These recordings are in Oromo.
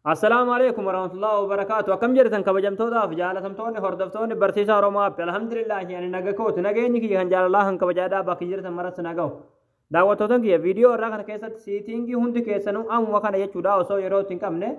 Assalaamu alaikum warahmatullahi wabarakaatu. Akkam jirtan kabajamtootaaf jaalatamtoonni hordoftoonni barsiisaa Oromoo App? Alhamdulillahi, ani naga kooti. Nageenyi kiyya kan jaalalaa kan kabajaadhaa bakki jirtan maratti naga'u. Daawwattootan kiyya, viidiyoo irraa kana keessatti setting hundi keessanuu ammuma kana jechuudha, osoo yeroo itti hin qabne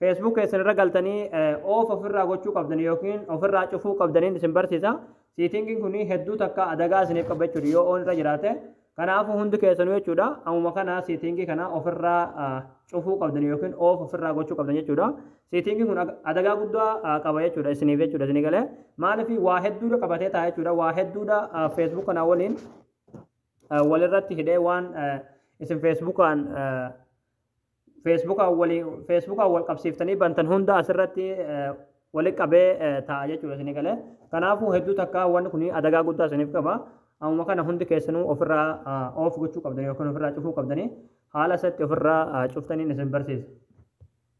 Facebook keessan irra galtanii off ofirraa gochuu qabdan yookiin ofirraa cufuu qabdaniin isin barsiisa. Settingiin kun hedduu takka adagaa isiniif qaba jechuudha yoo on irra jiraate. Kanaafuu hundi keessanuu jechuudha ammuma kana setting kana ofirraa cufuu qabdan yookiin off ofirraa gochuu qabdan jechuudha. Settingiin kun adagaa guddaa qaba jechuudha isiniif jechuudha, isinii galee. Maaliif? Waa hedduudha qabatee ta'a jechuudha. Waa hedduudha Facebook kana waliin walirratti hidhee waan isin Facebookaan wal qabsiiftanii bantan hunda asirratti wali qabee ta'a jechuudha, isinii galee. Kanaafuu hedduu takka wanni kun adagaa guddaa isiniif qaba. Ammuma kana hundi keessanuu ofirraa off gochuu qabdanii yookiin ofirraa cufuu qabdanii, haala isatti ofirraa cuftaniin isin barsiisa.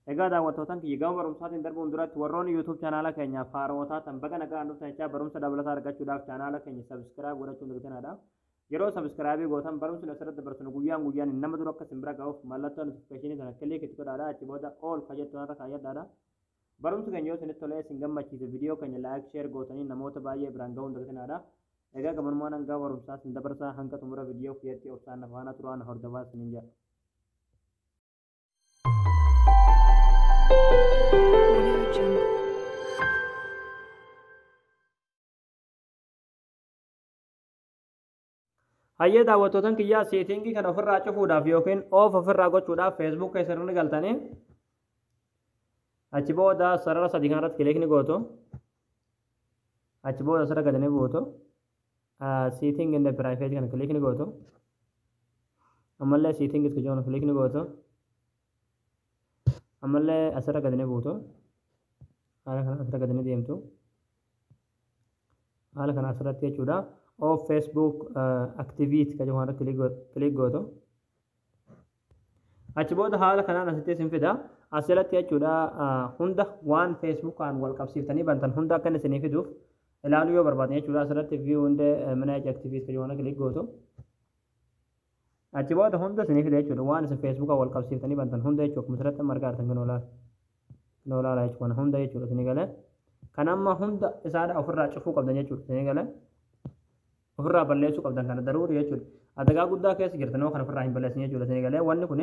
Egaa daawwattootaan kiyya, gama barumsaatiin darbuun duratti warroonni YouTube chaanaala keenyaaf haarawwataa ta'an baga nagaan dhuftan jechaa, barumsa dabalataa argachuudhaaf chaanaala keenya subscribe godhachuun dirqamaadha. Yeroo subscribe gootan barumsi asirratti dabarsinu guyyaan guyyaan nama dura akka isin bira ga'uuf mallattoo notification sana click itti godhaadha. Achi booda all ka jettu irra kaayyadhaadha. Barumsi keenya yoo isinitti tolee isin gammachiise, viidiyoo keenya like, share gootanii namoota baay'ee biraan ga'uun dirqamaadha. Egaa gabanumaan hanga barumsaa isin dabarsaa, hanga xumura viidiyoo kiyyatti obsaan faana turaan hordofaa isiniin jedha. Audio Jungle. Hayyee daawwattootan kiyyaa, setting kana ofirraa cufuudhaaf yookiin off ofirraa gochuudhaaf Facebook keessan irra galtanii achi booda sarara sadii kanarratti click ni gootu. Achi booda asirra gadanii buutu. Setting and privacy kana click ni gootu. Ammallee setting itti jiru click ni gootu. Ammallee asirra gadanii buutu. Haala kana asirra gadanii deemtu. Haala kana asirratti jechuudha. Off Facebook activity kan jedhu kanarratti click gootu. Achi booda haala kanaan asitti isin fida. As jalatti jechuudha hunda waan Facebookaan wal qabsiiftanii bantan hunda akka inni isinii fiduuf ilaaluu yoo barbaadan jechuudha, asirratti view and manage activity kan jedhu kana click gootu. Achi booda hunda isinii fida jechuudha, waan isin Facebookaan wal qabsiiftanii bantan hunda jechuudha. Akkuma asirratti amma argaa jirtan kun olaala. Kun olaala jechuudha, kana hunda jechuudha, isinii galee. Kan amma hunda isaadha ofirraa cufuu qabdan jechuudha, isinii galee. Ofirraa balleessuu qabdan kana daruuri jechuudha. Adagaa guddaa keessa jirtan yoo kana ofirraa hin balleessin jechuudha, isinii galee. Wanni kun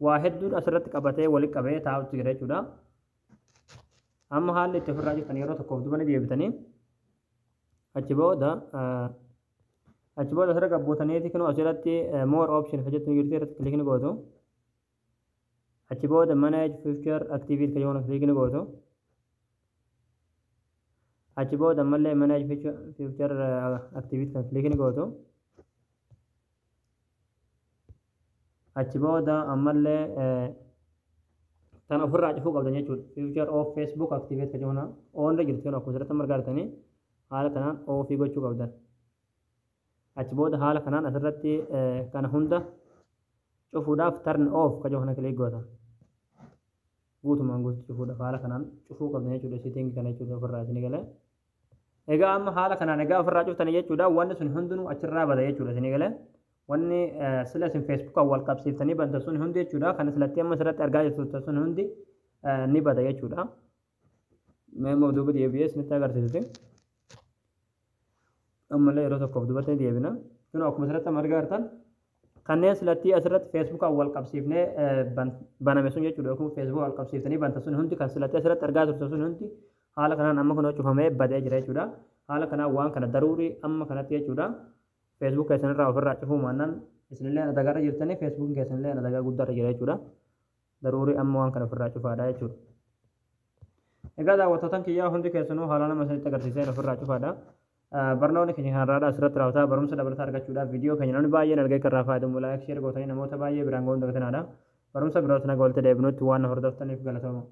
waa hedduun asirratti qabatee walitti qabee taa'utti jira jechuudha. Amma haalli itti ofirraa jirtan yeroo tokkoof duba ni deebitanii achi booda asirra gabbuutaniiti kunoo asirratti more option jettu jirti, irratti click ni gootu. Achi booda manage future activity kan jedhu click ni gootu. Achi booda ammallee manage future activity kan click ni gootu. Achi booda ammallee tan ofirraa cufuu qabdan jechuudha. Future off Facebook activity kan jedhu on irra jirti, akkuma asirratti amma argaa haala kanaan off gochuu qabdan. Achi booda haala kanaan asirratti kana hunda cufuudhaaf turn off kan jedhu kana click gootan. Guutumaan guutuu cufuudhaaf haala kanaan cufuu qabdan jechuudha setting kana jechuudha ofirraa, isinii galee. Egaa amma haala kanaan egaa ofirraa cuftanii jechuudha, wanni sun hundinuu achirraa bada jechuudha, isinii galee. Wanni sila isin Facebookaan wal qabsiiftanii bantan sun hundi jechuudha, kan silatti amma asirratti argaa jirtu sun hundi ni bada jechuudha. Mee immoo duuba deebi'ee isinitti agarsiisuti. Ammallee yeroo tokkoof duubatti ni deebina. Kun akkuma asirratti amma argaa jirtan kanneen silatti asirratti Facebookaan wal qabsiifnee baname sun jechuudha, yookiin Facebookaan wal qabsiiftanii bantan sun hundi, kan silatti asirratti argaa turtan sun hundi haala kanaan amma kun cufamee badee jira jechuudha. Haala kanaan waan kana daruurii amma kanatti jechuudha. Facebook keessanirraa ofirraa cufuu maannaan isinillee adagaarra jirtanii, Facebookiin keessanillee adagaa guddaarra jira jechuudha. Daruurii amma waan kana ofirraa cufaadha jechuudha. Egaa daawwattootaan kiyyaa, hundi keessanuu haala nama isinitti agarsiiseen ofirraa cufaadha. Barnoonni keenya kanarraadha asirratti raawwataa. Barumsa dabalataa argachuudhaaf viidiyoo keenya namni baay'een argee kan irraa fayyadamu like, share gootanii namoota baay'ee biraan ga'uun dagatanaadha. Barumsa birootti naga walitti deebinutti waan na hordoftaniif galatooma.